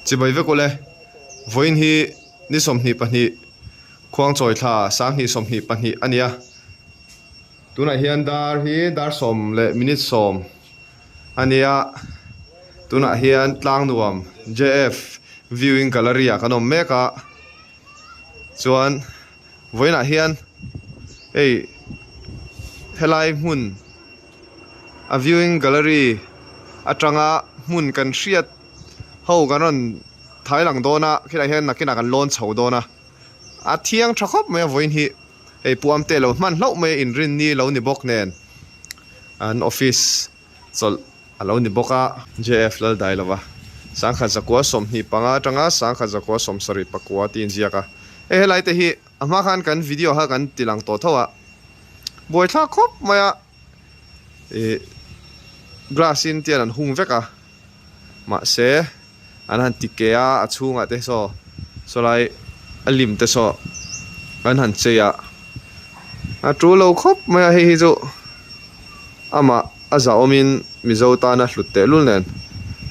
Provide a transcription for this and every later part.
Chibai vek ule, vawiin hi ni 22 Khuangchawi thla 2022 a ni a, tunah hian dar hi dar sawm leh minute sawm a ni a, tunah hian Tlangnuam JF Viewing Gallery ah kan awm mek a, chuan vawiinah hian hei helai hmun a viewing gallery atanga hmun kan hriat ho kan rawn thai lang dawn a khilaiah hian nakinah kan lawn chho dawn a a thiang tha khawp mai a vawiin hi hei puam te lo hman hlauh mai a inrinni lo ni bawk nen an office chawlh a lo ni bawk a. JF Laldailova 1925 atanga 1974 tih inziak a hei helai te hi a hma khan kan video kha kan ti lang tawh tho a buaithlak khawp mai a ih glass in te hian an hung vek a mahse an han ti ke a a chhungah te saw saw lai a lim te saw an han chei a a tul lo khawp mai a hei hi chu amah a zahawmin Mizo tana hlut tehlul nen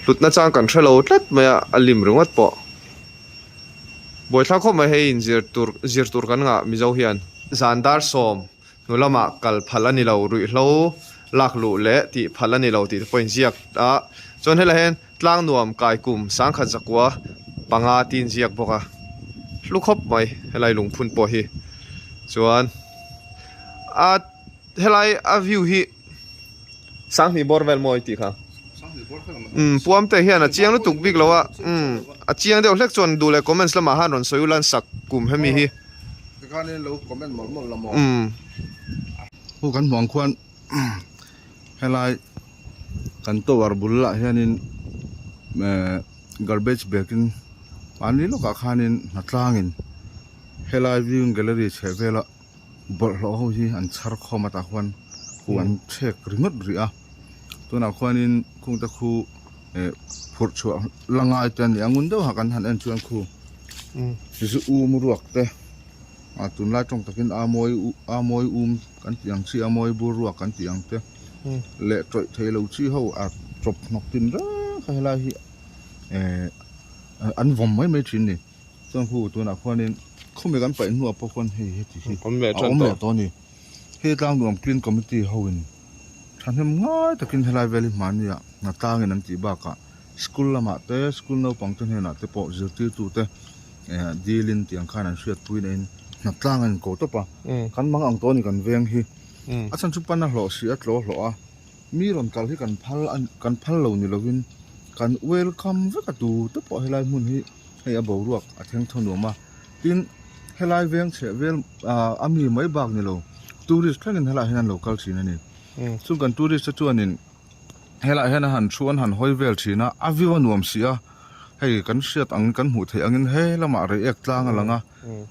hlutna chang kan hrelo tlat mai a a lim ringawt pawh. Buaithlak khawp mai hei inzir tur zir tur kan ngah Mizo hian. Zan dar sawm hnu lamah kal phal a ni lo, ruihhlo lak luh leh tih phal a ni lo tih te pawh inziak a. Chuan helai hian tlang nuam kai kum 1905 tih inziak bawk a, hlu khawp mai helai lungphun pawh hi. Chuan a helai a view hi. Sanghnih bawr vel mawi tih kha. Umm puam te hian a chiang lutuk bik lo a umm a chiang deuh hlek chuan duh leh comments lamah han rawn sawi ulan sak kum hemi hi. Umm. Hu kan hmuh ang khuan helai kan tower bul lah hianin eh garbage bag in mahni lawkah khanin hnatlangin helai viewing gallery chheh vela. Bawlhhlawh ho hi an chhar khawm a tah khuan khu an chhek ringawt rih a tunah khuanin khungte khu eh phurh chhuah la ngai te a ni a ngun deuh ha kan han en chuan khu zu um ruak te ah tunlai tawng takin a mawi a mawi um kan tih ang chi a mawi bur ruak kan tih ang te leh tawih thei lo chi ho a chawp hnawk tin reng kha helai hi eh an vawm mai mai thin a ni. Chuan khu tunah khuanin khawmi kan paih hnuah pawh khuan hei heti hi a awm leh tawh a ni. Hei Tlangnuam Clean Committee hoin thahnem ngai takin helai vel hi hmahnia hna tlangin an tih bakah school lamah te school naupang te hnenah te pawh zirtirtu te eh dilin tiang khan an hriatpui na in hna tlang an inko tawp a. Kan mang ang tawh a ni kan veng hi. A chhan chu pan a hlawh si a tlaw hlawh a. Mi rawn kal hi kan phal a kan phal lo ni lovin kan welcome vek a tu te pawh helai hmun hi hei a boruak a thleng thaw nuam a tin helai veng chheh vel ah a mi mai bak ni lo tourist thlengin helaiah hian an lo kal thin a ni chung kan tourist te chuanin helaiah hian a han thu an han hawi vel thin a a view a nuam si a hei kan hriat ang kan hmuh theih angin he lamah reiek tlang a lang a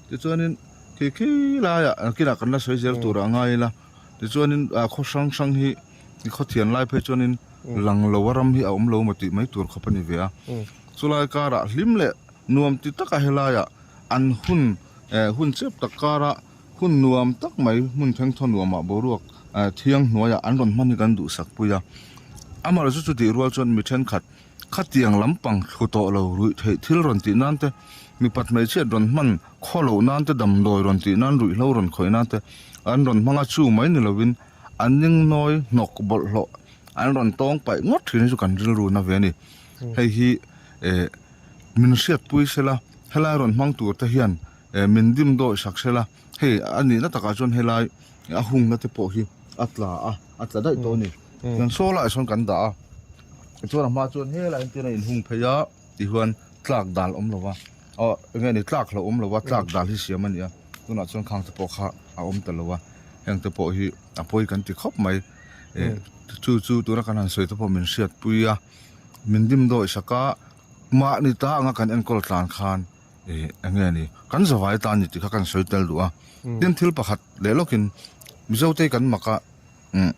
tichuanin khi khi laiah kinah kan la sawi zel turah a ngai ila. Tichuanin ah khaw hrang hrang hi khaw thian lai phei chuanin lang lo a ram hi a awm lo maw tih mai tur khawp a ni ve a. Chulai karah hlim leh nuam ti taka helaiah an hun eh hun chep tak kara hun nuam tak mai hmun thengthaw nuamah boruak eh thiang hnuaiah an rawn hman hi kan duhsak pui a. Amaherawhchu chutih rual chuan mi thenkhat Khatiang lampang thlu tawh lo ruih theih thil rawn tih nan te, mipat hmeichhiat rawn hman khaw loh nan te, damdawi rawn tih nan, ruihhlo rawn khawih nan te an rawn hmang a, chu mai ni lovin an ningnawi hnawk bawlhhlawh an rawn tawng paih ngawt thin hi chu kan rilru na ve a ni. Hei hi eh min hriatpui sela, helai rawn hmang tur te hian eh min dim dawih sak sela, hei a nihna takah chuan helai a hungna te pawh hi a tla a, a tla daih tawh a ni. Kan saw laiah sawn kan dah a. Tichuan a hma chuan helai entir a inhung phei a tichuan tlak dal awm lo va aw eng nge ni tlak hlauh awm lo va tlak dal hi siam a ni a tunah chuan khang te pawh kha a awm ta lo a heng te pawh hi a pawi kan ti khawp mai eh chu chu tuna kan han sawi te pawh min hriat pui a min dim dawih sak a mahni ta anga kan enkawl tlan khan eh eng nge ni kan zavai ta a ni tih kha kan sawi tel duh a tin thil pakhat leh lawkin Mizo te kan mak a. Umm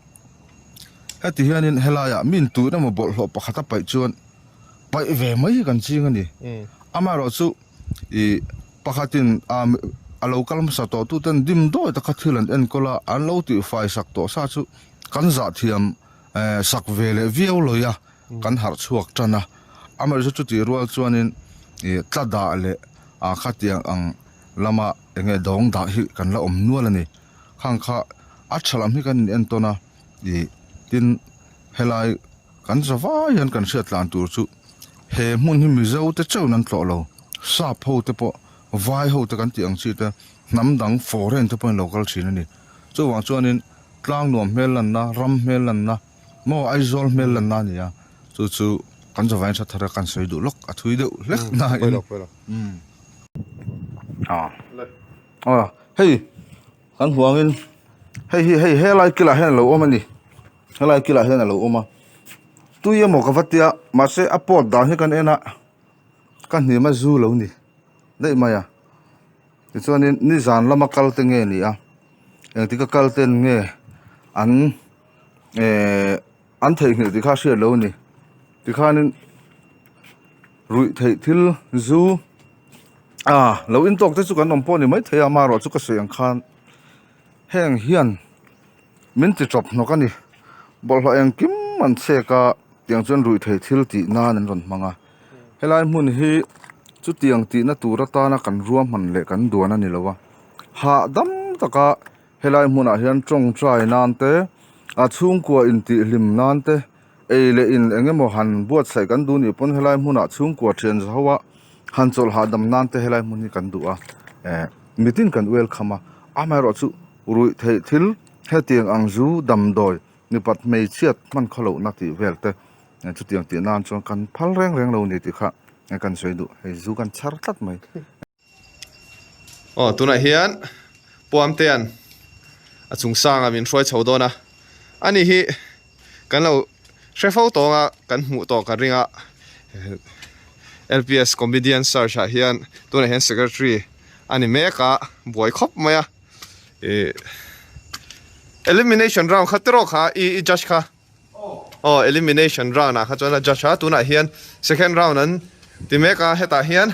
heti hianin helaiah min tun emaw bawlhhlawh pakhat a paih chuan paih ve mai hi kan ching a ni. Amaherawh chu ih pakhatin ah a lo kal hmasa tawh tu ten dim dawi taka thil an enkawl a, an lo tihfai sak tawh sa chu kan zah thiam eh sak ve leh viau lawi a, kan harh chhuak tan a. Amaherawh chu chutih rual chuanin. ih tla dah leh ah khatiang ang lama eng nge dawng dah hi kan la awm nual a ni khang kha a tha lam hi kan in entawn a ih tin helai kan za vai hian kan hriat tlan tur chu he hmun hi mizo te chauhin an tlawh lo sap ho te pawh vai ho te kan tih ang chi te hnam dang foreign te pawhin lo kal thin a ni chuvang chuanin tlang nuam hmel lanna ram hmel lanna maw Aizawl hmel lanna a ni a chu chu kan za vaiin hre thar a kan sawi duh lawk a thui deuh hlek nain a hei kan huangin hei hi hei helai kilah hian a lo awm a ni helai kilah hian a lo awm a tui emaw ka va tia mahse a pawt dan hi kan en a ka hnim a zu lo ni daih mai a tichuanin nizan lama kal te nge ni a engtik a kal ten nge an ehh an theihnghilh tih kha a hriat lo a ni tikhanin ruih theih thil zu ah lo in tawk te chu kan awm pawh a ni maithei a amaherawh chu ka sawi ang khan heng hian min ti tawp hnawk a ni bawlhhlawh engkim an chhek a tiang chuan ruih theih thil tih nan an rawn hmang a helai hmun hi chutiang tihna tur atana kan ruahman leh kan duan a ni lo a hahdam taka Helai hmunah hian tawngtai nan te, a chhungkua intihhlim nan te, ei leh in eng emaw han buatsaih kan duh nih pawn helai hmunah chhungkua thian za ho a han chawlh hahdam nan te helai hmun hi kan duh a, eh mitin kan welcome a, amaherawh chu ruih theih thil hetiang ang zu damdawi mipat hmeichhiat hman khaw lohna tih vel te chutiang tih nan chuan kan phal reng reng lo ni tih kha kan sawi duh, hei zu kan chhar tlat mai. Aw tunah hian Puamtea'n a chung sangah min hruai chho dawn a, ani hi kan lo hre fo tawng a kan hmuh tawh ka ring a, LPS comedian search ah hian tunah hian secretary a ni mek a, buai khawp mai a, ih elimination round kha tiraw kha i judge kha. Aw elimination round ah kha chuan a judge a tunah hian second round an ti mek a hetah hian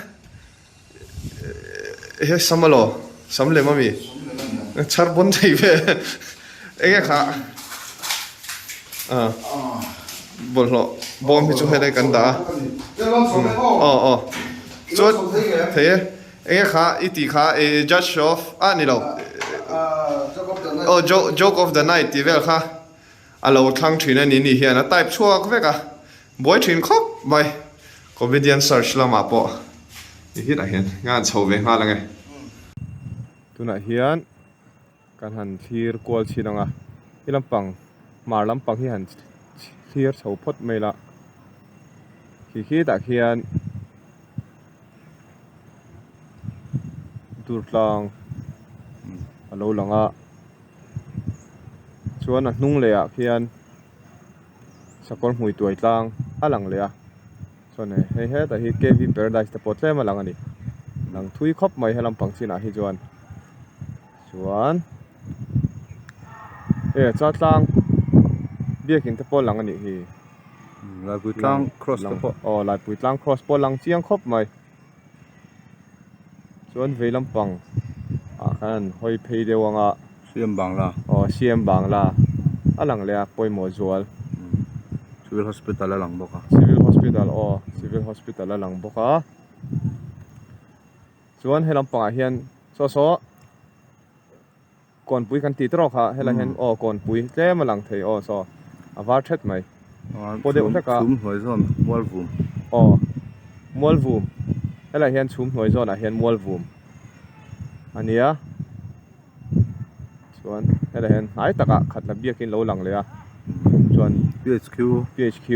he sam alaw sam lem ami chhar pawn thei ve enge kha ah bawlhhlawh bawm hi chu helai kan dah a aw aw chuan thei e enge kha i tih kha i judge of ah ni lo aw joke of the night tih vel kha. A lo thlang thin a ni ni hian a type chhuak vek a, buai thin khawp mai. Comedian search lamah pawh ni hian ah hian nga an chho ve nghal ange. Tunah hian kan han thlir kual chhin ang a, he lampang hmar lampang hi han thlir chho phawt mai la, khi khitah khian durtlang a lo lang a. Chuan a hnung leh ah khian sakawr hmui tuai tlang a lang leh a chuan hei hetah hi K V paradise te pawh tlem a lang a ni lang thui khawp mai he lampang chinah hi chuan chuan e chaltlang biakin te pawh a lang a nih hi Laipui tlang cross te pawh aw Laipui tlang cross pawh a lang chiang khawp mai. Chuan vei lampang ah khan an hawi phei deuh ang a. Siam Bangla. Aw Siam Bangla a lang leh a pawimawh zual. Civil Hospital a lang bawk a. Civil Hospital aw Civil Hospital a lang bawk a. Chuan he lampangah hian saw saw. Kawnpui kan tih tawk kha helai hian aw kawnpui tlem a lang thei aw saw a var thet mai paw deuh hlek a chhum hnuai zawn mualvum aw mualvum helai hian chhum hnuai zawnah hian mualvum a nia chuan helai hian hnai takah khatla biakin lo lang leh a chuan P H Q P H Q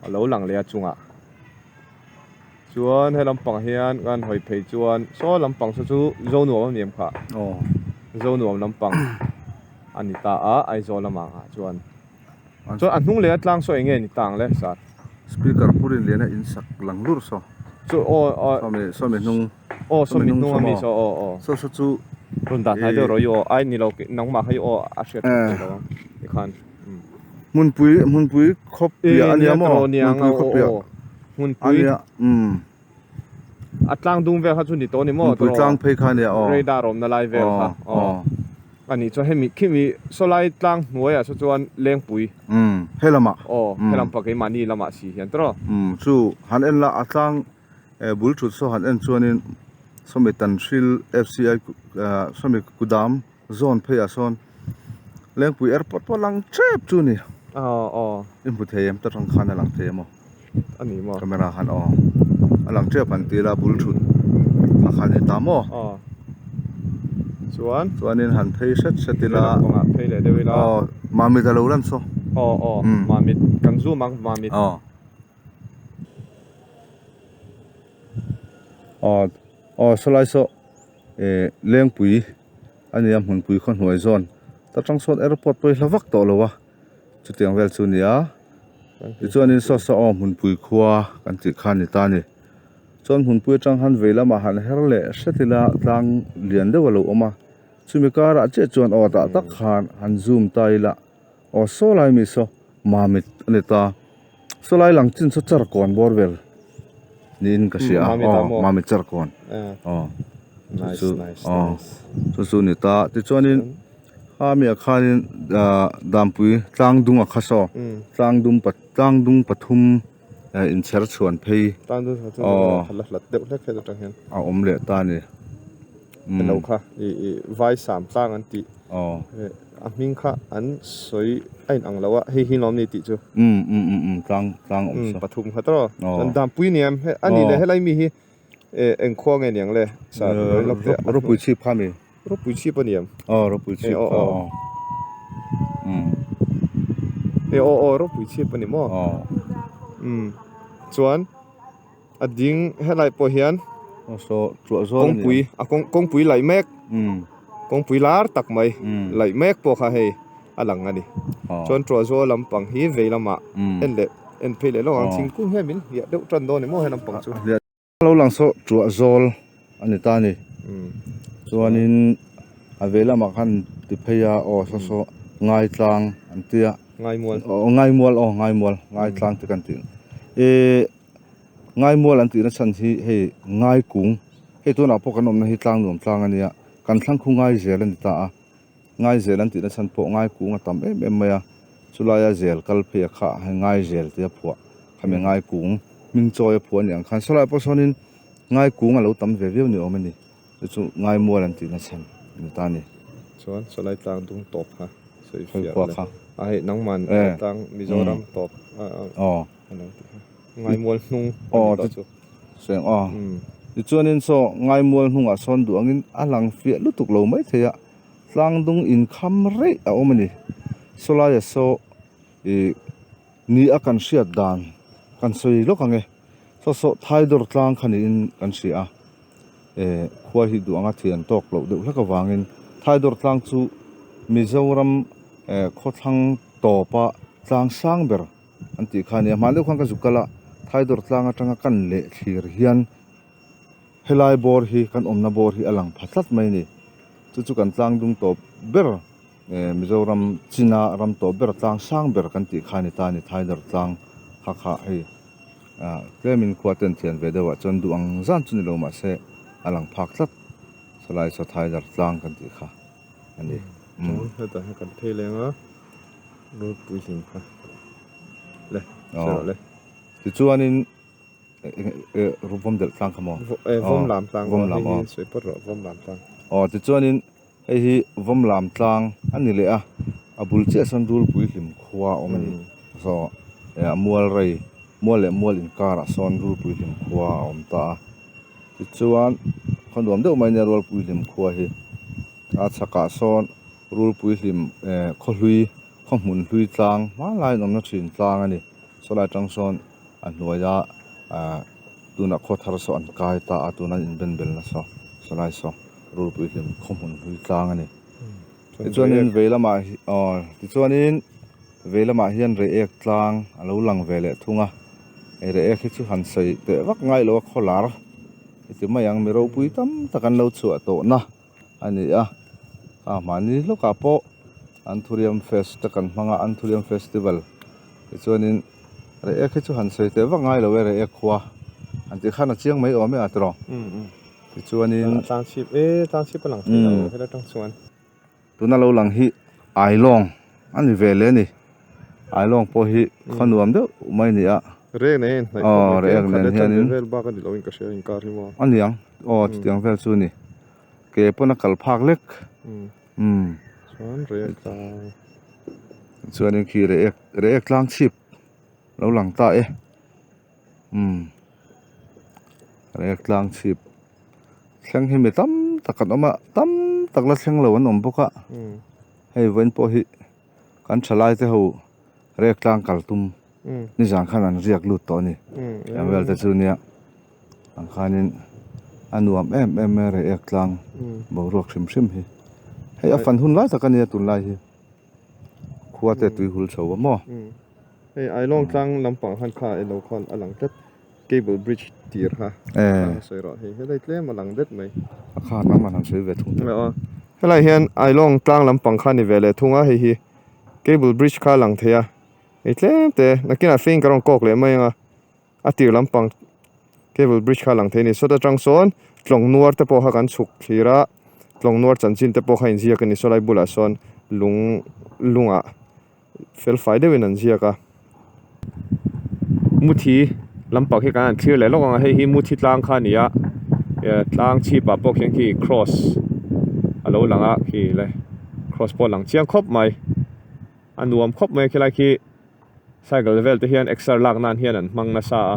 a lo lang leh a chungah. Chuan he lampang hian kan hawi phei chuan saw lampang saw chu Zonuam a ni em kha? Aw. Zonuam lampang a ni ta a Aizawl lamah ah chuan. Chuan a hnung leh a tlang saw eng nge ni ta ang le sir? Speaker Purin liana in sak lang lur saw. Chu aw aw. Sawmi sawmi hnung. Aw sawmi hnung a mi saw aw aw. Saw saw chu. Rawn dah hnai deuh rawh i aw ai ni lo nangmah kha i aw a hriat theih thei lo ang tikhan. Hmunpui hmunpui khawp piah a nia maw hmunpui khawp piah. Hmunpui a tlang dung vel kha chu ni tawh a ni maw Hmunpui tlang phei kha a nia aw Radar awmna lai vel kha aw a nih chuan hemi khimi saw lai tlang hnuaiah saw chuan Lengpui he lamah aw he lam pah keimahni lamah si hian tawh chu han en la a tlang. Bul thut saw han en chuanin sawmi Tanhril F_C_I ah sawmi kudam zawn pheiah sawn Lengpui airport pawh a lang tep chu a ni. I hmu thei em ta tang khan a lang thei em aw camera khan aw a lang tep han ti ila bul thut kha khan a ni ta maw chuan chuanin han phei hret hret ila aw mamit a lo lan saw aw aw mamit kan zoom ang mamit aw. Aw aw sawlai saw eh lengpui a nia hmunpui khaw hnuai zawn ta tang sawn airport pawh hi hla vak tawh lo a chutiang vel chu a ni a tichuanin saw saw aw hmunpui khua kan tih kha a ni ta a ni chuan hmunpui atang khan vei lamah han her leh hret ila tlang lian deuh a lo awm a chumi karah chiah chuan aw tah tak khan han zoom ta ila. Aw saw lai mi saw mamit a ni ta saw lai lang chin saw char kawn bawr vel niin ka hria a aw mamit char kawn aw chu aw chu chu a ni ta tichuanin khami ah khanin ah dampui tlang dung a kha saw tlang dum tlang dung pathum inchher chhuan phei aw a awm leh ta a ni. Elo kha i i vai sam tlang an tih a hming kha an sawi a in ang lo a hei hi lawm ni tih chu um um um um tlang tlang awm sa pathum kha tawh chuan dampui ni em a nih leh helai mi hi eng khua nge niang le sa ropui chhip kha mi ropui chhip a ni em aw ropui chhip kha aw um e aw aw ropui chhip a ni maw aw um chuan A ding helai pawh hian kawngpui a kawngpui laih mek kawngpui lar tak mai laih mek pawh kha hei a lang a ni chuan tuahzawl lampang hi vei lamah en leh en phei leh lawk ang thingkung hian min hliah deuh tan dawn emaw he lampang chu. Lo lang saw tuahzawl a ni ta a ni chuanin a vei lamah khan ti phei a aw saw saw ngaitlang an tia ngaimual aw ngaimual aw ngaimual ngaitlang te kan tih ehh. Ngaimual an tihna chhan hi hei Ngaikung, hei tunah pawh kan awmna hi Tlangnuam tlang a nia, kan thlang khu Ngaizel a ni ta a, Ngaizel an tihna chhan pawh Ngaikung a tam em em mai a, chulaia zel kal phei a kha hei Ngaizel tia phuah khami Ngaikung hming chawi a phuah a ni ang khan sawlai pawh sawnin Ngaikung a lo tam ve viau ni awm a ni, chu chu Ngaimual an tihna chhan a ni ta a ni. Chuan sawlai tlang dung tawp kha sawi fiah le, a hei nangman tlang Mizoram tawp a. Ngaimual hnung a ni tawh chu. Seng aw. Tichuanin saw Ngaimual hnungah sawn duh angin a lang fiah lutuk lo mai thei a, tlangdung inkham reih a awm a ni. Sawlaia saw ih ni a kan hriat dan kan sawi lawk ang e. Saw saw Thaidawr tlang kha niin kan hria a, eh khua hi duh anga thian tawk loh deuh hlek avangin Thaidawr tlang chu Mizoram eh khawthlang tawpa tlang sang ber an tih kha a nia hman deuh khan ka zuk kal a Thaidawr tlang atanga kan leh thlir hian helai bawr hi kan awmna bawr hi a lang pha tlat mai a ni chu chu kan tlang dung tawp ber eh Mizoram china ram tawp ber tlang sang ber kan tih kha a ni ta a ni Thaidawr tlang kha kha hei ah tlemin khua ten thian ve deuhah chuan duh ang zan chu ni lo mahse a lang phak tlat sawlai saw Thaidawr tlang kan tih kha a ni. Hetah hian kan phei leng a. Rulpui hlim kha le sawi rawh le. Tichuanin vawm delh tlang kha maw? Vawm lam tlang vawm lam aw sawi pawt rawh vawm lam tlang. Aw tichuanin hei hi vawm lam tlang a ni leh a, a bul chiah sawn rulpui hlim khua a awm a ni. Saw a mual rei mual leh mual inkarah sawn rulpui hlim khua a awm ta a. Tichuan khaw nuam deuh mai nia rulpui hlim khua hi a chhakah sawn. Rulpui hlim eh khaw hlui khaw hmun hlui tlang hmanlaiin awmna thin tlang a ni sawlai atang sawn a hnuaia ah tunah khaw thar saw an kai ta a tuna an inben belna saw sawlai saw rulpui hlim khaw hmun hlui tlang a ni tichuanin vei lamah hi aw tichuanin vei lamah hian reiek tlang a lo lang ve leh thung a hei reiek hi chu han sawi teh vak ngai lo a khaw lar heti mai ang mi ropui tam tak an lo chhuah tawhna. a ni a a mahni hlawkah pawh Anthurium fest te kan hmang a Anthurium festival tichuanin Reiek hi chu han sawi teh vak ngai lo e Reiek khua an tih khan a chiang mai awm e a tiraw tichuanin tlang chhip e tlang chhip a lang thei lo helai tang chuan tuna lo lang hi Ailawng a ni ve leh a ni Ailawng pawh hi khaw nuam deuh mai a ni a. Rek nen hian hnaih khawp mai kem khat leh chanve vel bak a ni lo in ka hria inkar hi maw. A niang aw chutiang vel chu a ni. Ke pawn a kal phak lek. Umm. Chuan rek tlang. Chuanin khi rek rek tlang chhip lo lang ta e. Umm. Rek tlang chhip thleng hi mi tam tak an awm a tam tak la thleng lo an awm bawk a. Hei vawiin pawh hi kan thalai te ho rek tlang kal tum. Nizan khan an riak lut tawh a ni. Tiang vel te chu nia ang khanin a nuam em em mai a rei ek tlang boruak hrim hrim hi. Hei a fan hun lai tak a nia tunlai hi khua te tui hul chho a maw. Hei Ailawng tlang lampang han kha elo khan a lang tlat cable bridge tir kha a sawi rawh hei helai tlem a lang det mai. A kha nangman han sawi ve thung teh. Helai hian Ailawng tlang lampang kha ni ve leh thung a hei hi cable bridge kha a lang thei a. Hei tlem te nakinah fing ka rawn kawk leh mai ang a a tir lampang cable bridge kha a lang thei a ni sawt atang sawn tlawng nuar te pawh kha kan chhuk thlir a tlawng nuar chanchin te pawh kha inziak a ni sawlai bulah sawn lung lungah fel fai deuhin an ziak a muthi lampang hi kan han thlir leh lawk ang a hei hi muthi tlang kha a ni a tlang chhip ah pawh khian khi cross a lo lang a khi le cross pawh a lang chiang khawp mai. A nuam khawp mai a khilai khi cycle vel te hian exer lak nan hian an hmang nasa a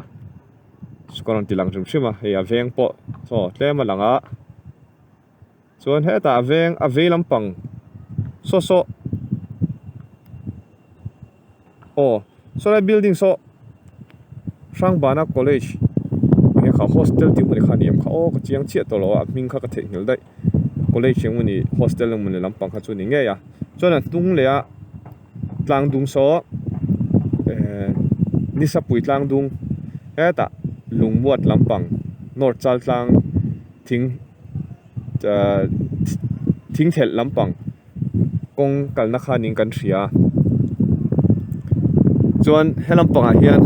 ka rawn ti lang hrim hrim a hei a veng pawh chaw tlem a lang a chuan hetah a veng a vei lampang saw saw aw sawlai building saw Hrangbana college enge kha hostel tih hmun kha a ni em kha aw ka chiang chiah tawh lo a a hming kha ka theihnghilh daih. College eng mawni hostel eng mawni lampang kha chu a ni ngei a chuan a hnung leh a tlang dung saw ehh nisapui tlang dung hetah lungmuat lampang north chal tlang thing ahh thing thelh lampang kawng kalna kha niin kan hria a chuan he lampangah hian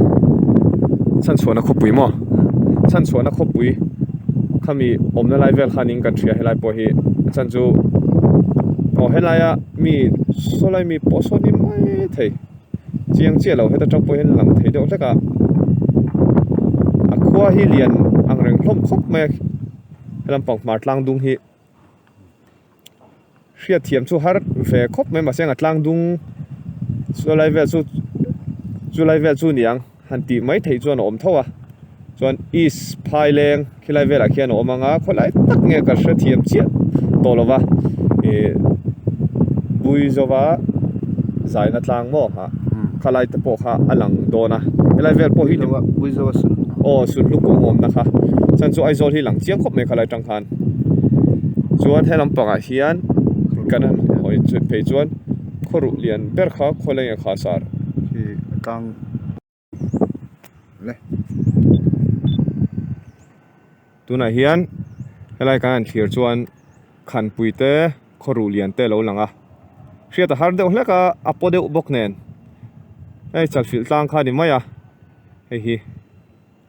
chhanchhuahna khawpui maw chhanchhuahna khawpui khami awmna lai vel kha niin kan hria helai pawh hi a chhan chu aw helaia mi sawlai mi pawh sawn ni mai thei chiang chiah lo heta tang pawh hian lang thei deuh hlek a a khua hi lian ang reng hlawm khawp mai a he lampang hmar tlang dung hi. Hriatthiam chu har ve khawp mai mahse a tlang dung chu lai vel chu chu lai vel chu niang han tih mai theih chuan a awm tho a chuan east phaileng khilai velah khian a awm ang a khawlai tak nge ka hrethiam chiah tawh lo va ih Buizova zaina tlang maw ah khalai te pawh kha a lang dawn a helai vel pawh hi aw sunhlu kawng awmna kha chuan chu Aizawl hi lang chiang khawp mai khalai tang khan. Chuan he lampangah hian kan han hawi phei chuan khawruh lian ber kha khawleng e kha sar. Khi a tlang le. Tunah hian helai kan han thlir chuan khanpui te khawruh lian te a lo lang a hriat a har deuh hlek a a paw deuh bawk nen hei chalfilh tlang kha a ni mai a hei hi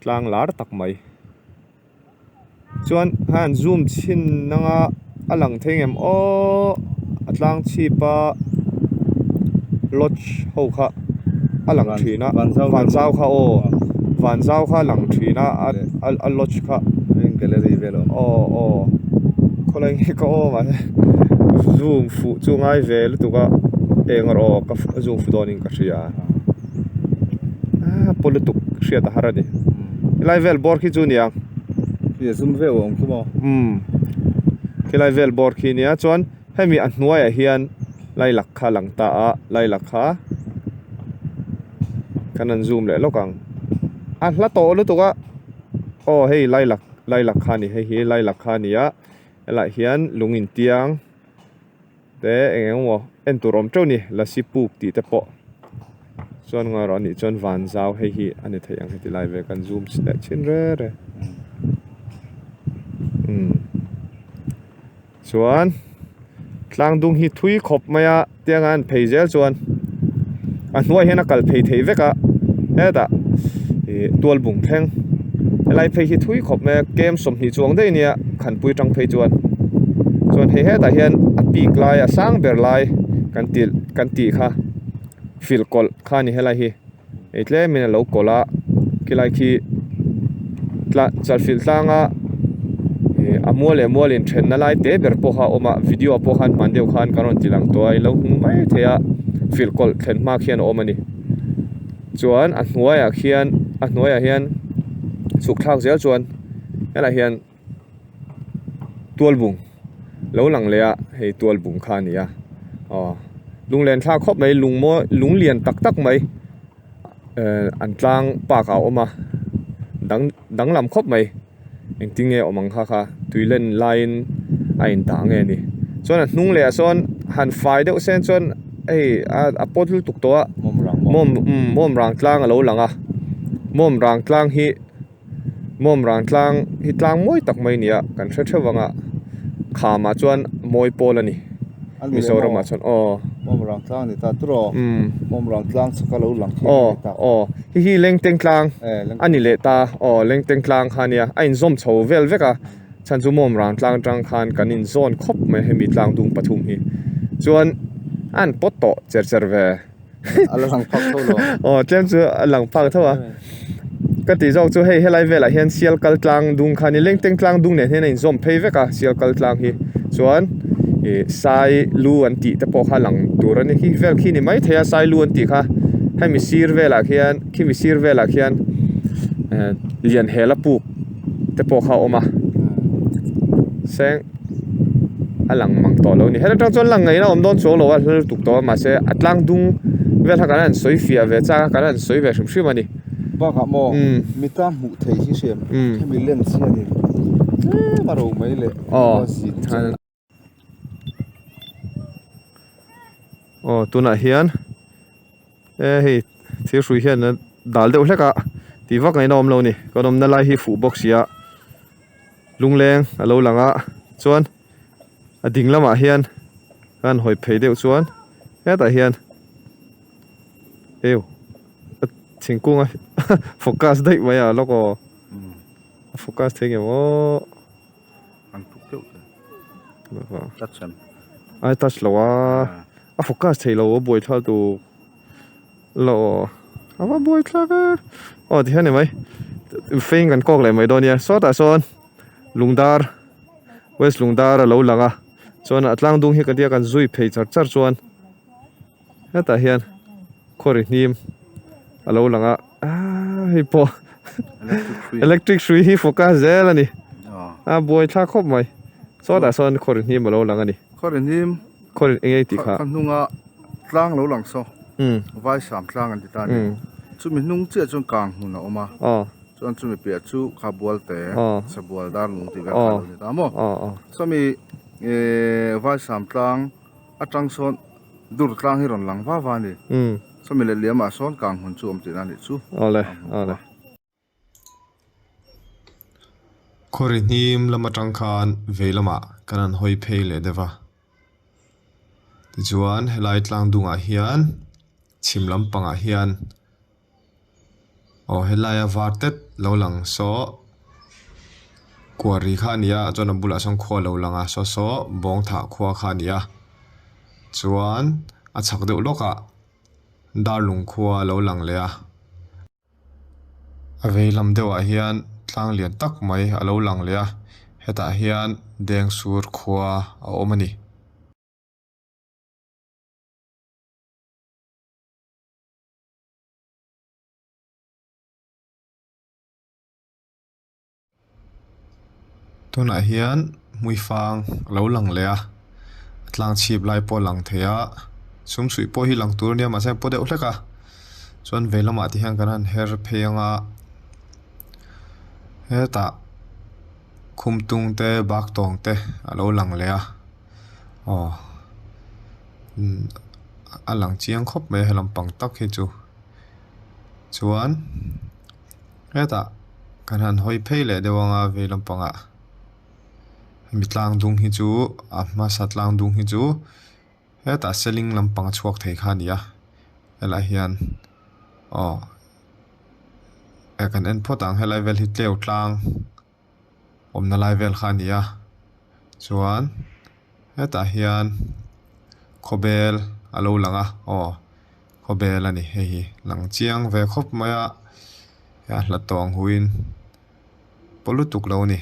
tlang lar tak mai. Chuan han zoom chhin anga a lang thei ngem aww a tlang chhip a lodge ho kha a lang thin a van zau kha aw van zau kha a lang thin a a lodge kha aw aw khawlai nge ka aw mahse zoom fuh chu ngai ve lutuk a eng erawh ka zoom fuh dawnin ka hria a paw lutuk hriat a har a ni. Helai vel bawr khi chu nia. Khi a zum veuh a awm khi maw? Umm. Khilai vel bawr khi nia chuan hemi a hnuaiah hian lailak kha a lang ta a, lailak kha kan han zoom leh lawk ang. A hla tawh lutuk a, aw hei lailak lailak kha a ni hei hi lailak kha a ni a, helaiah hian lung intiang te eng eng emaw en tur awm teuh a ni lasi puk tih te pawh chuan ngawi rawh a nih chuan van zau hei hi a ni thei ang heti lai ve kan zoom leh chin re re umm chuan tlang dung hi thui khawp mai a tianga an phei zel chuan a hnuaiah hian a kal phei theih vek a hetah ih tual bung thleng helai phei hi thui khawp mai a kem 20 chuang daih ania khanpui tang phei chuan chuan hei hetah hian a pik lai a sang ber lai kan tih kan tih kha filh kawlh kha a ni helai hi hei tlemin a lo kawlh a. Khilai khi tla chalfilh tlanga ih a mual leh mual inthenna lai te ber pawh kha a awm a video ah pawh khan hman deuh khan kan rawn ti lang tawh a ilo hmu mai thei a filh kawlh thlen hma khian a awm a ni chuan a hnuaiah khian a hnuaiah hian chhuk thlak zel chuan helaiah hian tualbung lo lang leh a hei tualbung kha a ni a aw lunglen thlak khawp mai lung mawi lung lian tak tak mai. Eh an tlang park ah a awm a dang danglam khawp mai engtin nge awm ang kha kha tui len laiin a in dah nge ni chuan a hnung leh ah sawn han fai deuh sen chuan hei a pawt lutuk tawh a mawm umm mawm rang tlang alo lang a mawm rang tlang hi mawm rang tlang hi tlang mawi tak mai a ni a kan hre theuh ang a kham ah chuan mawi pawl a ni. Mizoram ah chuan aw. Mawmrang tlang ni ta turaw. Umm. Mawmrang tlang chhaka lo lang khi ni ta. Aw aw hi hi Lengteng tlang a ni leh ta aw Lengteng tlang kha nia a inzawm chho vel vek a chhan chu Mawmrang tlang atang khan kan inzawn khawp mai hemi tlang dung pathum hi chuan a han pawt tawh cher cher ve. A la lang phak tho lo. Aw tlem chu a lang phak tho a. Ka tih zawk chu hei helai velah hian sial kal tlang dung kha ni lengteng tlang dung nen hian a inzawm phei vek a sial kal tlang hi chuan ih sai lu an tih te pawh kha lang tur a ni khi vel khi ni maithei a sai lu an tih kha hemi sir velah khian khimi sir velah khian eh lian hel a puk te pawh kha a awm a seng a lang mang tawh lo a ni heta tang chuan lang ngaihna a awm dawn chuang lo a hla lutuk tawh a mahse a tlang dung vel kha kan han sawi fiah ve chak a kan han sawi ve hrim hrim a ni. Bakah maw mita hmuh theih hi hriam hemi lens hianin tlem a ro mai leh a zin chu. Aw tunah hian e hei thir hrui hian a dal deuh hlek a tih vak ngaihna awm lo a ni kan awmna lai hi fuh bawk sia lungleng a lo lang a chuan a ding lamah hian a han hawi phei deuh chuan hetah hian eu a thingkung a focus daih mai a lawk aw a focus thei ngem aw. An tuk deuh te. Touch em? Ai touch lo a. A focus thei lo a buai thlak tu lo aw. A va buai thlak e. Aw ti hian ni mai. Feng kan kawk leh mai dawn nia. Sawtah sawn lungdar west lungdar a lo lang a. Chuan a tlang dung hi ka tia kan zui phei char char chuan hetah hian khawri hnim a lo lang a aaa hei pawh electric hrui hi focus zel a ni a buai thlak khawp mai sawtah sawn khawri hnim a lo lang a ni khawri hnim khawri eng nge tih kha ka hnunga tlang lo lang saw vaisam tlang an ti ta a ni chumi hnung chiah chuan kang hmun a awm a chuan chumi piah chu kha bual te sabual dar lung tih vel kha a lo ni ta maw sawmi vaisam tlang atang sawn dur tlang hi rawn lang va va a ni. Sawmi leh liamah sawn kang hun chu awm tihna a nih chu. Awle awle. Khawri hnim lam atang khan vei lamah kan han hawi phei leh deuh a. Tichuan helai tlang dungah hian chhim lampangah hian aw helaia var tet lo lang saw kuari kha a ni a chuan a bulah sawn khua a lo lang a saw saw bawng thah khua kha a ni a chuan a chhak deuh lawkah darlung khua a lo lang leh a a vei lam deuhah hian tlang lian tak mai a lo lang leh a hetah hian dengsur khua a awm a ni. Tunah hian hmuifang a lo lang leh a a tlang chhip lai pawh a lang thei a sumsuih pawh hi lang tur a nia mahse a paw deuh hlek a chuan vei lamah te hian kan han her phei ang a hetah khumtung te bak tawng te a lo lang leh a aw a lang chiang khawp mai a he lampang tak hi chu chuan hetah kan han hawi phei leh deuh ang a vei lampangah hemi tlang dung hi chu a hmasa tlang dung hi chu hetah seling lampang a chhuak thei kha a ni a helaiah hian aw kan en phawt ang helai vel hi tleu tlang. awmna lai vel kha a ni a chuan hetah hian khawbel a lo lang a aw khawbel a ni hei hi lang chiang ve khawp mai a. A hlat tawh ang huin paw lutuk lo a ni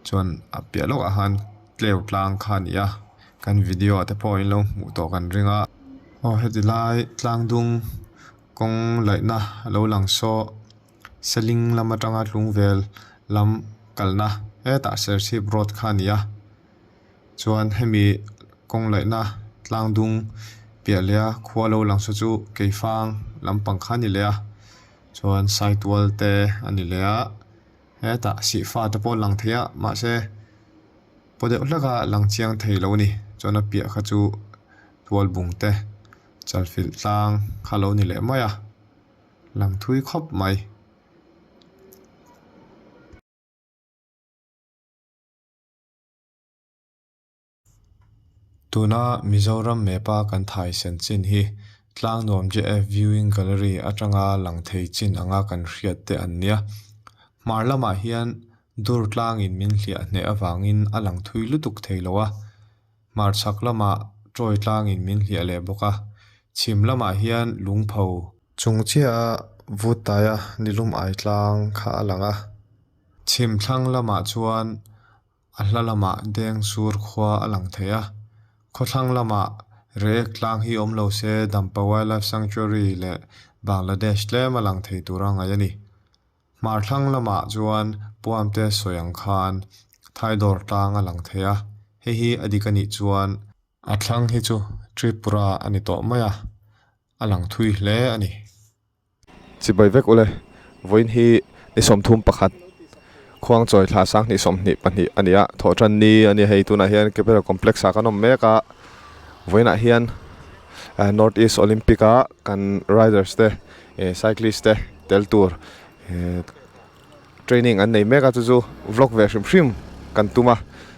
chuan a piah lawkah khan tleu tlang kha a ni a kan video ah te pawh in lo hmuh tawh kan ring a aw heti lai tlang dung kawng laihna a lo lang saw seling lam atanga tlung vel lam kalna hetah serchhip road kha a ni a. Chuan hemi kawng laihna tlang dung piah leh a khua lo lang saw chu keifang lampang kha a ni leh a chuan saitual te a ni leh a hetah sihfa te pawh a lang thei a mahse paw deuh hlek a lang chiang thei lo a ni chuan a piah kha chu tualbung te chalfilh tlang kha lo ni leh mai a lang thui khawp mai. Tuna Mizoram map a kan thai sen chin hi Tlangnuam JF Viewing Gallery atanga lang thei chin anga kan hriat te an nia. Hmar lamah hian dur tlangin min hliah hneh avangin a lang thui lutuk thei lo a. Hmar chhak lamah Troy tlangin min hliah leh bawk a. Chhim lamah hian lungpho chung chiah a vut taia nilum ai tlang kha a lang a. Chhim thlang lamah chuan A hla lamah deng sur khua a lang thei a, khawthlang lamah Reiek tlang hi awm lo se Dampa Wildlife Sanctuary leh Bangladesh tlem a lang thei tura ngaih a ni. Hmar thlang lamah chuan Puamte sawi ang khan Thaidawr tlang a lang thei a, hei hi a dik a nih chuan a thlang hi chu Tripura a ni tawh mai a, a lang thui hle a ni. Chibai vek ule, vawiin hi ni 31 Khuangchawi thla 2022 a ni a, thawhtan ni a ni a hei tunah hian Capital Complex ah kan awm mek a, vawiinah hian North East Olympic a kan riders te eh cyclist te tel tur eh training an nei mek a chu chu vlog ve hrim hrim kan tum a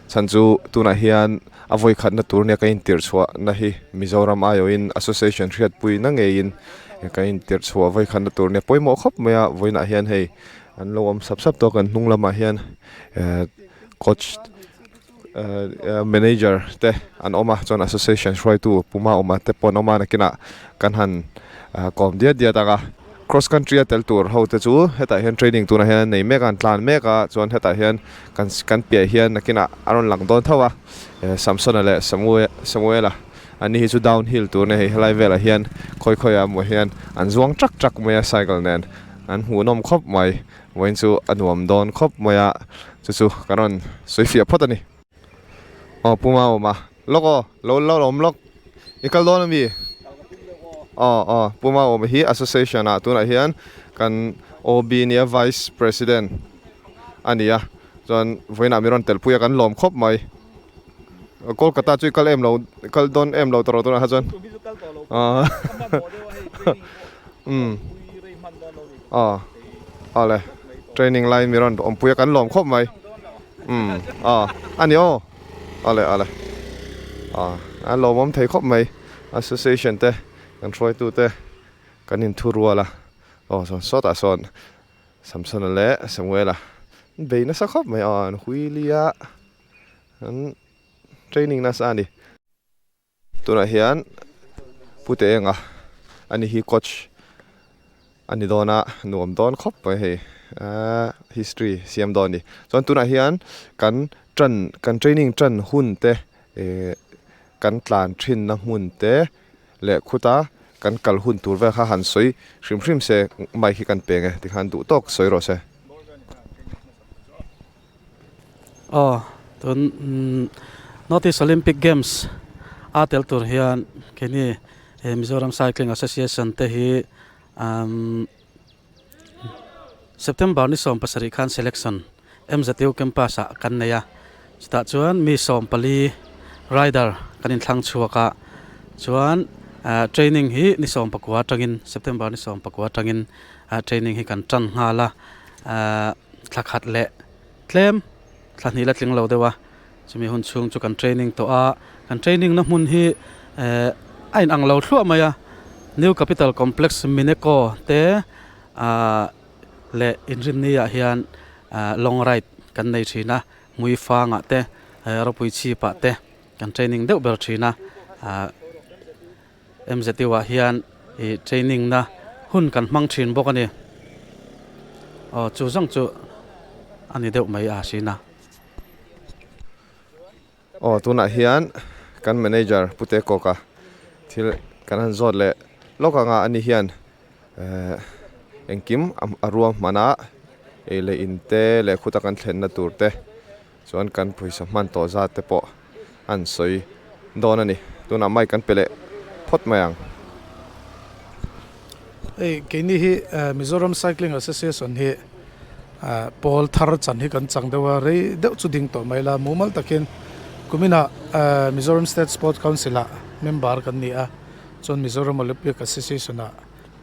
chhan chu tunah hian a vawi khatna tur nia ka intirh chhuah na hi Mizoram aiawhin association hriatpui na ngeiin ka intirh chhuah vawi khatna tur nia pawimawh khawp mai a vawiinah hian hei an lo awm sap sap tawh a kan hnung lamah hian ehh coach ehh manager te an awm a chuan association hruaitu puma awm te pawh an awm a nakinah kan han kawm diat diat ang a cross country a tel tur ho te chu hetah hian training tunah hian an nei mek a an tlan mek a chuan hetah hian kan kan piah hian nakinah a rawn lang dawn tho a Samsona leh Samuela an ni hi chu downhill tur a ni hei helai velah hian khawi khawiah emaw hian an zuang trak trak mai a cycle nen an hmuhnawm khawp mai. Vawiin chu a nuam dawn khawp mai a, chu chu kan rawn sawi fiah phawt a ni. Aw Pu Maawma, lawk aw, lo lo awm lawk, i kal dawn ami? Aw aw, Pu Maawma hi association ah tunah hian kan OB nia Vice President a ni a, chuan vawiinah mi rawn telpui a kan lawm khawp mai. Kolkata chu i kal em lo, kal dawn em lo tawh tunah kha chuan. Umm aw awle training lai mi rawn awmpui a kan lawm khawp mai umm aw a ni aw awle awle aw a lawmawm thei khawp mai association te kan hruaitu te kan inthu rual a aw sawn sawtah sawn Samsona leh Samuela an bei nasa khawp mai aw an huili a an training nasa a ni. Tunah hian Pu Te Enga a ni hi coach a ni dawn a nuam dawn khawp mai hei ahh history siam dawn a ni chuan tunah hian kan tan kan training tan hun te ehh kan tlan thin na hmun te leh khuta kan kal hun tur vel kha han sawi hrim hrim se mic hi kan peng e tikhan duh tawk sawi rawh se. Aw tun North East Olympic Games a tel tur hian keini he Mizoram Cycling Association te hi umm September ni 17 khan selection MZU campus ah kan nei a chutah chuan mi 14 rider kan inthlang chhuak a chuan ah training hi ni 19 atangin September ni 19 atangin ah training hi kan tan nghal a ah. Thla khat leh tlem thla hnih la tling lo deuh a, chumi hun chhung chu kan training tawh a, kan training na hmun hi eh a inang lo thluah mai a, New Capital Complex Mineko te ah leh Inrinni ah hian ah long ride kan nei thin a, Hmuifang ah te Ropui chhip ah te kan training deuh ber thin a ah MZU ah hian ih training na hun kan hmang thin bawk a ni. Aw chu zawng chu a ni deuh mai a sin a. Aw tunah hian kan manager Pute Kawka thil kan han zawt leh lawk anga ani hian ehh engkim a ruam hman a ei leh in te leh khuta kan thlenna tur te chuan kan pawisa hman tawh zat te pawh an sawi dawn a ni. Tunah mic kan pe leh phawt mai ang. Hei keini hi Mizoram Cycling Association hi pawl thar chan hi kan chang deuh a, rei deuh chu ding tawh mai la, mumal takin kuminah Mizoram State Sport Council ah member kan ni a, chuan Mizoram Olympic Association ah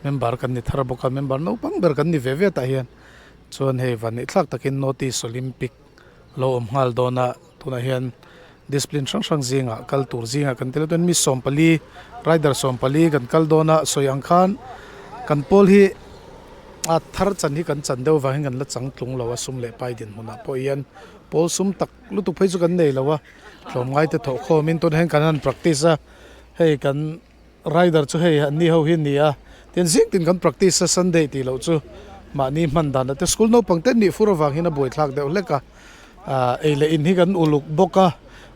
member kan ni thar bawk a, member naupang ber kan ni ve ve tah hian chuan hei vanneihthlak takin North East Olympic lo awm nghal dawn a, tunah hian discipline hrang hrang zingah kal tur zingah kan tel a chuan mi sawmpali rider sawmpali kan kal dawn a sawi ang khan kan pawl hi a thar chan hi kan chan deuh vangin kan la chang tlung lo a sum leh pai dinhmunah pawh hian pawl sum tak lutuk phei chu kan nei lo a tlawmngai te thawh khawmin tunah hian kan han practice a hei kan. Rider chu hei an ni ho hi a ni a, tin zing tin kan practice a Sunday tih loh chu mahni hman dan a te school naupang te nih fur avang hian a buaithlak deuh hlek a, ah ei leh in hi kan uluk bawk a,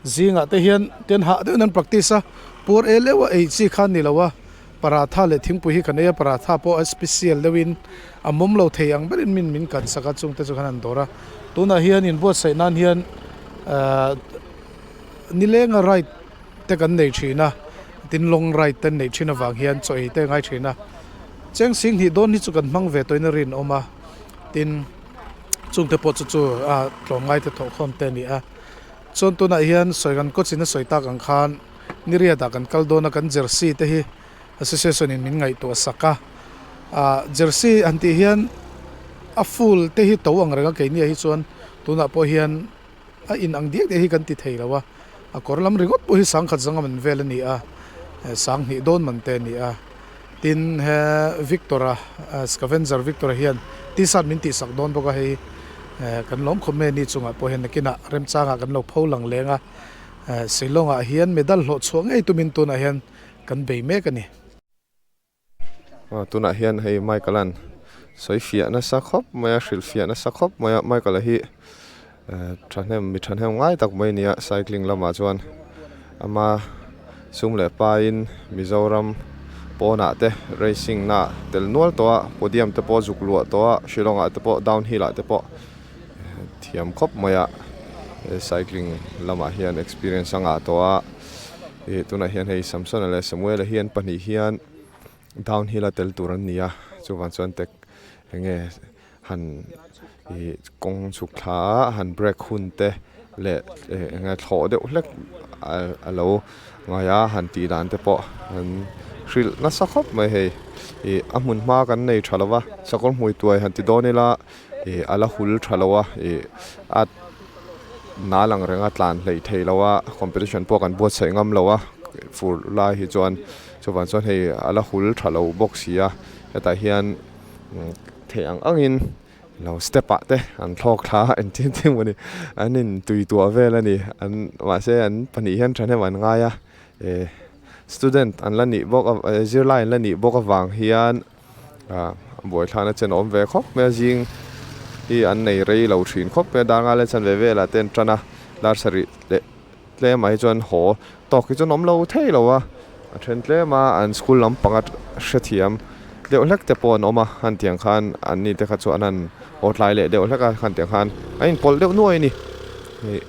zingah te hian tin hah deuhin an practice a, puar el euh a ei chi kha a ni lo a, paratha leh thingpui hi kan ei a, paratha pawh a special deuhin a mawm lo thei ang berin min min kan sak a chung te chu khan an dawr a, tunah hian inbuatsaih nan hian ah nilenga ride te kan nei thin a, tin long ride te an neih thin avang hian chaw ei te a ngai thin a, cheng sing hnih dawn hi chu kan hmang ve tawhin a rinawm a, tin chungte pawh chu chu a tlawmngai te thawhkhawm te a ni a, chuan tunah hian sawi kan coach in a sawi tak ang khan niriat ah kan kal dawn a kan jersey te hi association in min ngaihtuah sak a, ah jersey han tih hian a full te hi to ang reng a keini ah hi chuan tunah pawh hian. A in ang diak diak hi kan ti thei lo a, a kawr lam ringawt pawh hi sangkhat zanga man vel a ni a, sanghnih dawn man te a ni a. Tin, he Victor-a, Scavenger Victor-a hian t-shirt min tihsak dawn bawk a, hei kan lawm khawp mai a ni chungah pawh hian nakinah remchangah kan lo pho lang leng a, Shillong-ah hian medal hlawh chhuah ngei tumin tunah hian kan bei mek a ni. Aw tunah hian hei Michael an sawi fiah nasa khawp mai a hrilh fiah nasa khawp mai a Michael a hi eh thahnem mi thahnem ngai tak mai a ni a cycling lamah chuan ama sum leh pain Mizoram pawnah te racing na tel nual tawh a podium te pawh zuk luah tawh a Shillong ah te pawh downhill ah te pawh thiam khawp mai a cycling lamah hian experience a ngah tawh a. Ih tunah hian hei Samsona leh Samuela hi an pahnih hian downhill a tel tur an ni a chuvang chuan tek eng nge han ih kawng chhuk thla a han break hun te leh eng nge thlawh deuh hlek a lo ngai a han tih dan te pawh an hrilh nasa khawp mai hei ih a hmun hma kan nei tha lo va sakawr hmui tuai han ti dawn ila ih a la hul tha lo a ih a. Nal ang renga tlan hleih theih loh a competition pawh kan buatsaih ngam lo a fur lai hi chuan chuvang chuan hei a la hul tha lo bawk si a hetah hian theih ang angin lo step ah te an thlawk thla a engtin tin emaw ni an in tui tuah vel a ni an mahse an pahnih hian thahnem an ngai a eh student an la nih bawk zirlai an la nih bawk avang hian. Ah buaithlana chen a awm ve khawp mai a zing hi an nei rei lo thin khawp mai a dar ngai chan ve velah te an tan a dar sarih leh tlemah hi chuan haw tawk hi chuan awm lo thei lo a a then tlem a an school lampanga hrethiam deuh hlek te pawh an awm a han tiang khan an ni te kha chu an han haw tlai leh deuh hlek a han tiang khan a inpawlh deuh nuai a ni hei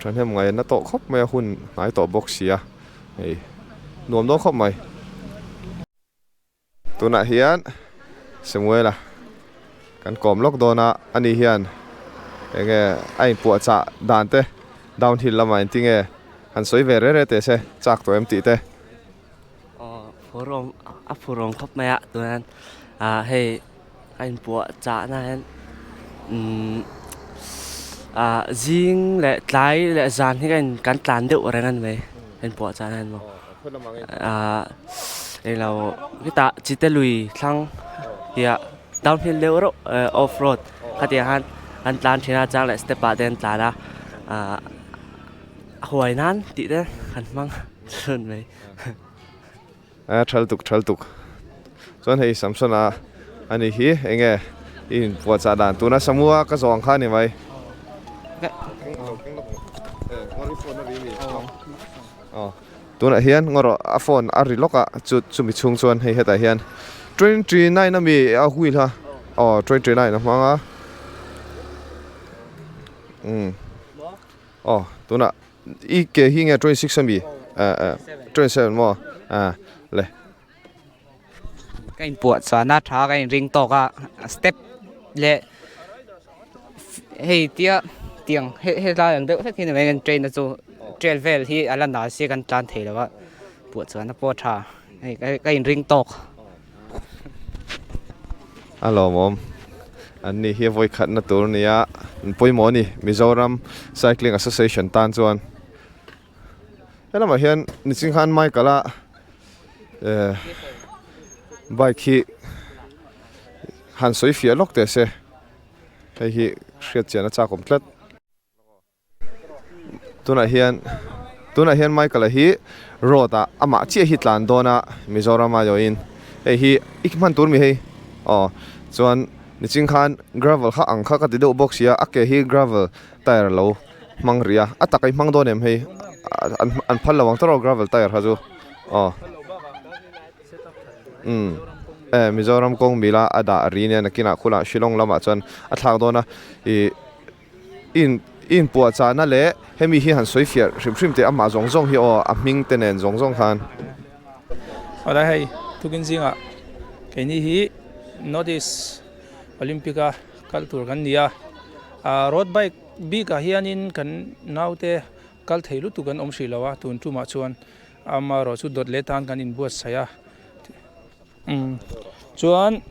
thahnem ngaihna tawh khawp mai a hun hnai tawh bawk si a hei nuam dawn khawp mai. Tunah hian Samuela kan kawm lawk dawn a, ani hian eng nge a inpuahchah dan te downhill lamah engtin nge han sawi ve reh reh teh se chak tawh em tih te. Aw phur awm a phur awm khawp mai a tunah hian ah hei a inpuahchah na hian umm ah zing leh tlai leh zan hi kan tlan deuh reng a ni mai a inpuahchah na hian maw. Ahh englo hetah chite lui thlang tihah downhill deuh reuh off road khatiang khan an tlan thin a chang leh step ah te an tlan a ahh a huai nan tih te kan hmang chhun mai. A tha lutuk tha lutuk chuan hei Samsona a nih hi eng nge. I inpuahchah dan tuna Samua ka zawh ang kha a ni mai. Tunah hian ngaw rawh a phone a ri lawk a chu chumi chhung chuan hei hetah hian 29 ami a wheel kha aw 29 a hmang a umm aw tunah i ke hi nge 26 ami eh eh 27 maw ah le. Ka inpuah chuan a tha ka inring tawk a step leh hei tia tiang helai ang deuh hlek hi ni mai kan train na chu trail vel hi a la nal sia kan tlan thei lo a puah chuan a pawh a tha hei ka inring tawk. A lawmawm an ni hi vawi khatna tur nia an pawimawh a ni Mizoram Cycling Association tan chuan. He lamah hian nichin khan Michael a eh bike hi han sawi fiah lawk teh se hei hi hriat chian a chak awm tlat tunah hian tunah hian Michael a hi road ah amah chiah hi tlan dawn a Mizoram a yawhin hei hi i hman tur mi hei aw chuan nichin khan gravel kha ang kha ka ti deuh bawk sia a ke hi gravel tyre lo. Hmang rih a, a tak a i hmang dawn em hei an phal lo ang tawrh aw gravel tyre kha chu aw umm e Mizoram kawng mila a dah ri nia nakinah khulah Shillong lamah chuan a thlak dawn a ih in inpuah chahna leh hemi hi han sawi fiah hrim hrim teh amah zawng zawng hi aw a hming te nen zawng zawng khan. Awlai hei tukin zingah keini hi North East Olympic a kal tur kan ni a ah road bike Bik ah hianin kan naute kal thei lutuk an awm hrih lo a, tun tumah chuan amaherawh chu dawt leh tan kan inbuatsaih a. Umm chuan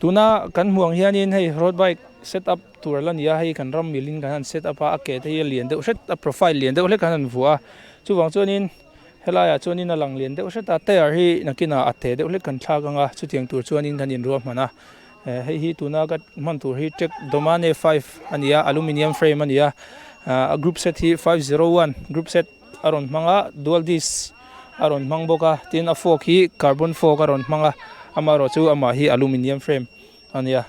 tuna kan hmuh ang hianin hei road bike set up tur a la ni a, hei kan ram milin kan han set up a, a ke te hi a lian deuh hret a profile lian deuh hlek kan han vuah a, chuvang chuanin helaiah chuanin a lang lian deuh hret a, tyre hi nakinah a te deuh hlek kan thlak ang a, chutiang tur chuanin kan inruahman a. Hei hi tuna ka hman tur hi Trek Domane 5 a ni a, aluminium frame a ni a, a group set hi 501 group set a rawn hmang a, dual disc a rawn hmang bawk a, tin a fork hi carbon fork a rawn hmang a, amaherawh chu amah hi aluminium frame a ni a,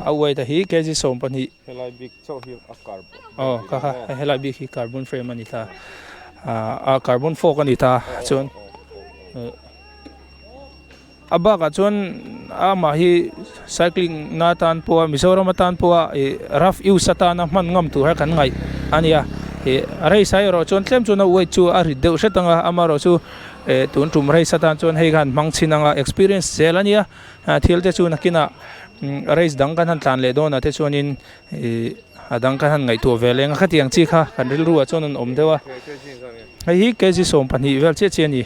a weight a hi kg 12. Helai bik chauh hi a carbon. Aw kha kha helai bik hi carbon frame a ni ta, a carbon fork a ni ta chuan. A bakah chuan amah hi cycling na atan pawha Mizoram atan pawha ih rough use atana hman ngam tur kha kan ngaih a ni a ih race ah erawh chuan tlem chuan a weight chu a rit deuh hret ang a amaherawh chu eh tun tum race atan chuan hei khan hmang chhin ang a experience zel a nia thil te chu nakinah race dang kan han tlan leh dawnah te chuanin ih a dang kan han ngaihtuah ve leng a khatiang chi kha kan rilru ah chuan an awm deuh a hei hi kg 12 vel chiah chiah a ni.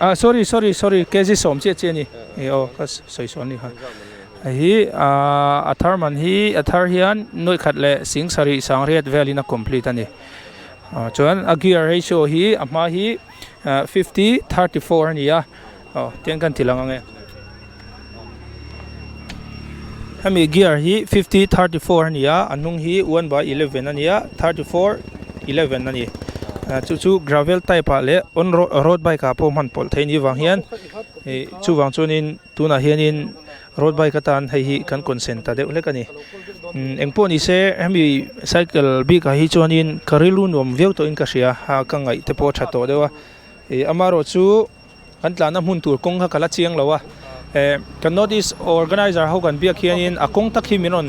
Ah sorry sorry sorry kg sawm chiah chiah a ni e aw ka sawi sawn ni kha hei hi ah a thar man hi a thar hian nuaih khat leh sing sarih sangriat velin a complete a ni ah chuan a gear ratio hi a hma hi ah 50 34 a ni a aw tiang kan ti lang ang e hemi gear hi 50 34 a ni a a hnung hi 1 by 11 a ni a 34 11 a ni chu chu gravel type ah leh on road bike ah pawh hman pawlh theih a nih vang hian ih chuvang chuanin tunah hianin road bike atan hei hi kan consent ta deuh hlek a ni engpawh ni se hemi cycle bik ah hi chuanin ka rilru nuam viau tawhin ka hria a ka ngaih te pawh a tha tawh deuh a ih amaherawh chu. Kan tlanna hmun tur kawng kha ka la chiang lo a, eh kan North East organizer ho kan biak hianin a kawng tak hi min rawn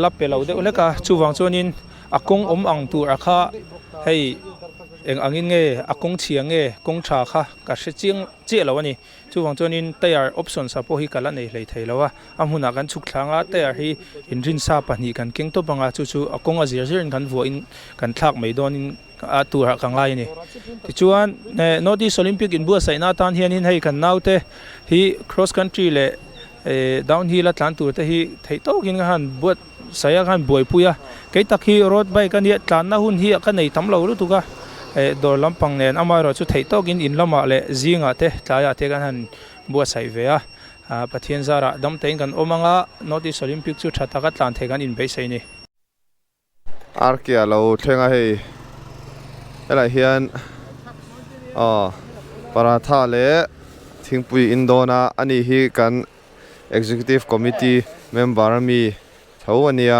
la pe lo deuh hlek a, chuvang chuanin a kawng awm ang tur a kha hei eng angin nge a kawng chhia nge kawng tha kha ka hre chiang chiah lo a ni. Chuvang chuanin tyre options ah pawh hi ka la nei hlei thei lo a, a hmunah kan chhuk thlang a, tyre hi inrinsa pahnih kan keng tawp ang a, chu chu a kawng a zir zirin kan vuahin kan thlak mai dawnin a turah ka ngai a ni. Tichuan North East Olympic inbuatsaihna atan hianin hei kan naute hi cross country leh downhill a tlan tur te hi theih tawkin ka han buatsaih a ka han buaipui a. Kei tak hi road bike a nia tlanna hun hi ka nei tam lo lutuk a, dawr lampang nen amaherawh chu theih tawkin in lamah leh zingah te tlaiah te kan han buatsaih ve a. Pathian zarah dam tein kan awm ang a, North East Olympic chu tha taka tlan thei kan inbeisei a ni. Arke a lo thleng a hei helai hian aw paratha leh thingpui in dawn a ani hi kan Executive Committee member ami tho a nia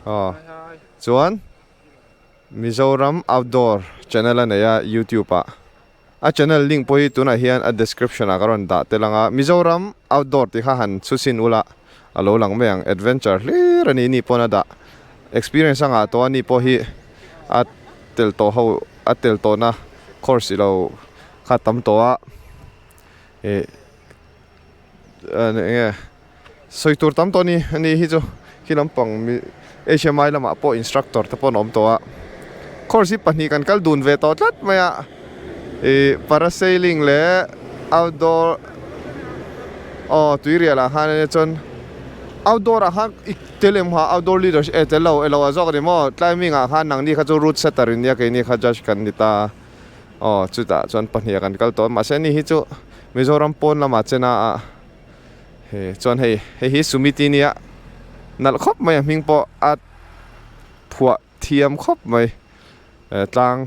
aw chuan Mizoram Outdoor channel a nei a YouTube ah a channel link pawh hi tunah hian a description ah ka rawn dah tel ang a Mizoram Outdoor tih kha han chhusin ula a lo lang mai ang adventure hlir a ni ni pawn a dah experience a ngah tawh a ni pawh hi a tel tawh ho a tel tawhna course ilo kha tam tawh a ih eng nge sawi tur tam tawh a ni a ni hi chu khi lampang mi H_M_I lamah pawh instructor te pawh an awm tawh a course hi pahnih kan kal dun ve tawh tlat mai a ih parasailing leh outdoor aw tuirial ah khan ania chuan outdoor ah khan i tel em kha outdoor leadership eh tel lo elo ah zawk a ni maw climbing ah khan nangni kha chu route setter in nia keini kha judge kan ni ta. Aw chutah chuan pahnih ah kan kal tawh a mahse ani hi chu Mizoram pawn lamah chena ah he chuan hei hei hi Sumiti nia nalh khawp mai a hming pawh a phuah thiam khawp mai eh tlang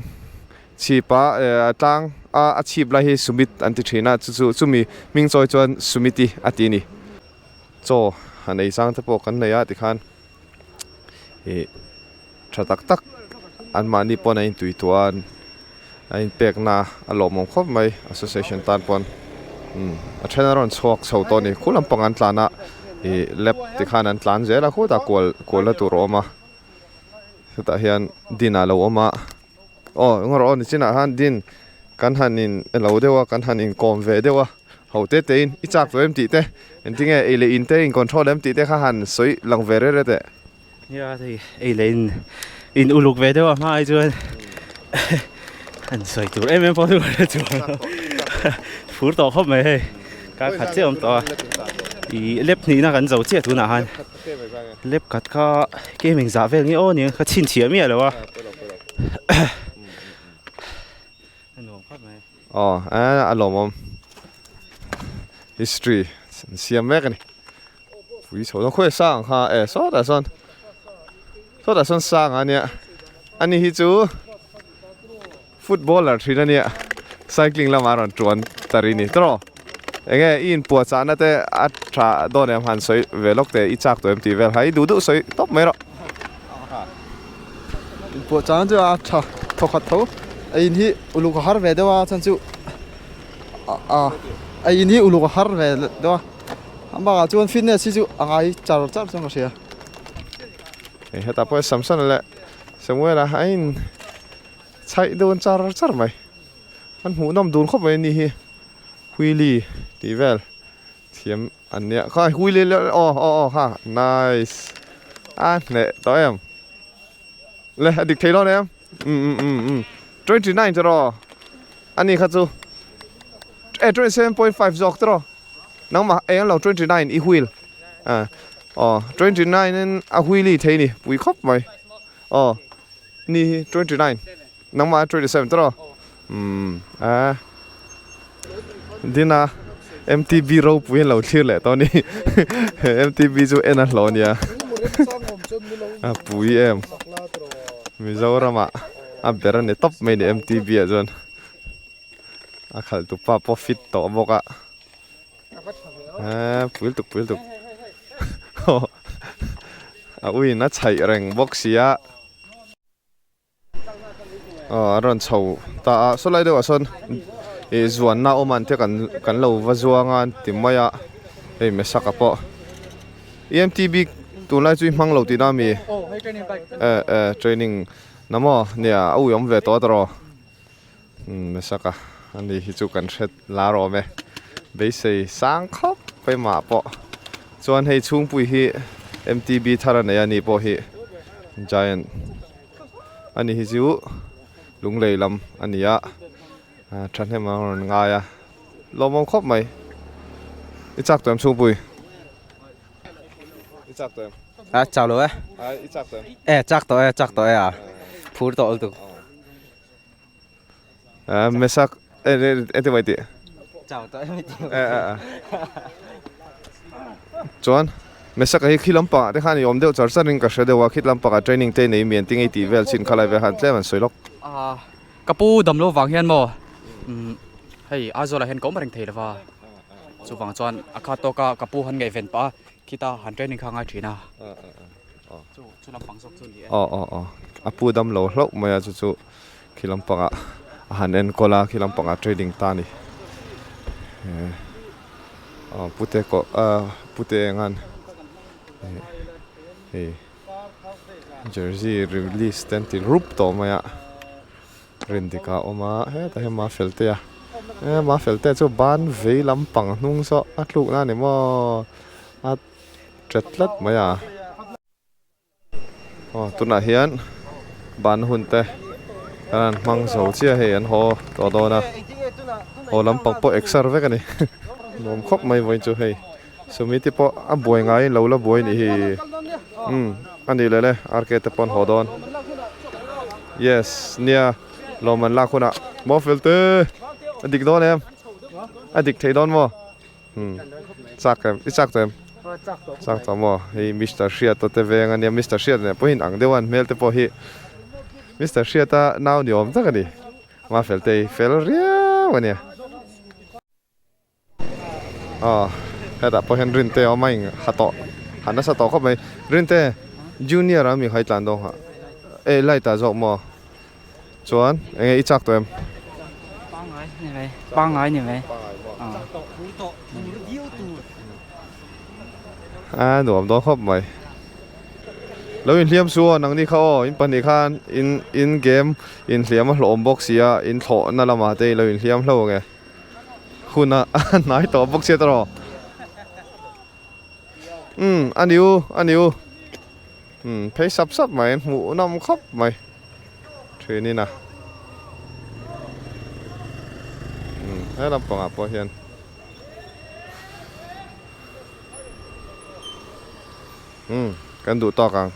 chhip a eh tlang a a chhip lai hi Sumit an ti thin a chu chu chumi hming chawi chuan Sumiti a ti a ni chaw han ei chang te pawh kan nei a tikhan ih. Tha tak tak anmahni pawn a intui tuah a a inpekna a lawmawm khawp mai association tan pawn umm a then a rawn chhuak chho tawh a ni khu lampang an tlan a ih lap ti khan an tlan zel a khutah kual kualna tur a awm a chutah hian din ah lo awm a aw eng rawh aw nichinah khan din kan han in elo deuh a kan han inkawm ve deuh a ho te te in i chak tawh em tih te engtinge ei leh in te in control em tih te kha han sawi lang ve reh reh teh. Nia hei ei leh in in uluk ve deuh a hma ai chuan an sawi tur em em pawh chu ka chuan fur tawh khawp mai hei kar khat chiah awm tawh a ih lep hnihna kan zo chiah tunah khan lep khat kha kem engzah vel nge aw nia ka chhinchhiah miah lo a a nuam khawp mai. Aw a lawmawm history an siam mek a ni. Pui chho dawn khawi sang kha e sawtah sawn sawtah sawn sang a nia ani hi chu footballer thin a nia cycling lamah a rawn tuan ta ri ni tawh enge i inpuah chahna te a tha dawn em han sawi ve lawk teh i chak tawh em tih vel kha i duh duh sawi tawp mai rawh. Inpuah chahna chu a tha thawkhat tho a in hi uluk a har ve deuh a chuan chu a in hi uluk a har ve deuh a. A bakah chuan fitness hi chu a ngai char char chuan ka hria. Hei hetah pawh Samson leh Samuel-a a in chhaih dun char char mai. An hmuhnawm dun khawp mai a ni hi. Wheelie tih vel thiam an nia. Kha wheelie leh aw aw aw kha nice a hneh tawh em. Le a dik thei dawn em? Um um um um 29 tawh a ni kha chu e 27.5 zawk tawh. Nangmah eng lo 29 i wheel ah aw 29 in a wheelie thei ni pui khawp mai aw ni hi 29 nangmah 27 tawh umm a dina MTB ropui an lo thlir leh tawh a ni MTB chu en a hlawh a nia a pui em Mizoram ah a ber a ni tawp mai a ni MTB ah chuan. A khalh tu pa pawh fit tawh bawk a eee pui lutuk pui lutuk a uiin a chhaih reng bawk si a aw a rawn chho ta a saw lai deuhah sawn ih zuanna awm ang te kan kan lo va zuang a ti mai a hei Mesaka pawh E_M_T bik tunlai chu i hmang lo tihna ami eh eh training na maw nia a ui awm ve tawh a tawh. Mesaka ani hi chu kan hre lar awm e beisei sang khawp paimah pawh chuan hei chhungpui hi M_T_B thar a nei a ni pawh hi giant ani hi chu lunglei lam a ni a thahnem a rawn ngai a lawmawm khawp mai i chak tawh em chhungpui i chak tawh em a chak lo e i chak tawh em e chak tawh e chak tawh e a phur tawh lutuk. Ah mesak e e ti mai tih chau tawh em ti e e chuan mesak hi khi lampangah te khan i awm deuh char char in ka hre deuh a khi lampangah training te nei mian tinge tih vel chin kha lai vel khan tlem an sawi lawk ah ka pu damlo vang hian maw hei Aizawl ah hian ka awm reng thei lova. Chuvang chuan a kha tawka ka pu han ngaihven pah a, khita han training kha a ngai thin a. Chu chu lampang zawk chu a ni e. Aw aw aw a pu dam lo hlauh mai a chu chu khi lampangah a han enkawl a khi lampangah training ta a ni. Aw pute kawh pute eng an hei jersey release te an ti rup tawh mai a. Rindik a awm a hetah hian Mafelte a e Mafelte chu ban vei lampang hnung saw a tluk na a ni maw a tat tlat mai a aw tunah hian ban hun te an han hmang zo chiah hei an haw tawh dawn a haw lampang pawh exer vek a ni nuam khawp mai vawiin chu hei Sumiti pawh a buai ngaiin lo la buai nih hi umm a nih leh le RK te pawh an haw dawn yes nia lawm an lak hunah maw fel te a dik dawn em a dik thei dawn maw umm chak em i chak tawh em chak tawh maw hei Mister Hriata te veng a nia Mister Hriata nen pawhin ang deuh a an hmel te pawh hi Mister Hriata nau ni awm tak a ni mafel te hi fel riau a nia. Aw hetah pawh hian Rinte a awm a eng ha tawh ha nasa tawh khawp mai Rinte junior a mi kha i tlan dawn nghah eh light ah zawk maw chuan eng nge i chak tawh em? Pangngai ni mai pangngai ni mai A nuam dawn khawp mai lo inhliam su aw nangni kha aw in pahnih khan in in game inhliam a hlawhawm bawk si a in thlawhna lamah te ilo inhliam hlo ang e. Hun a hnai tawh bawk sia tawh umm a ni u a ni u umm phei sap sap mai an hmuh nawm khawp mai thin in a umm he lampangah pawh hian umm kan duh tawk ang.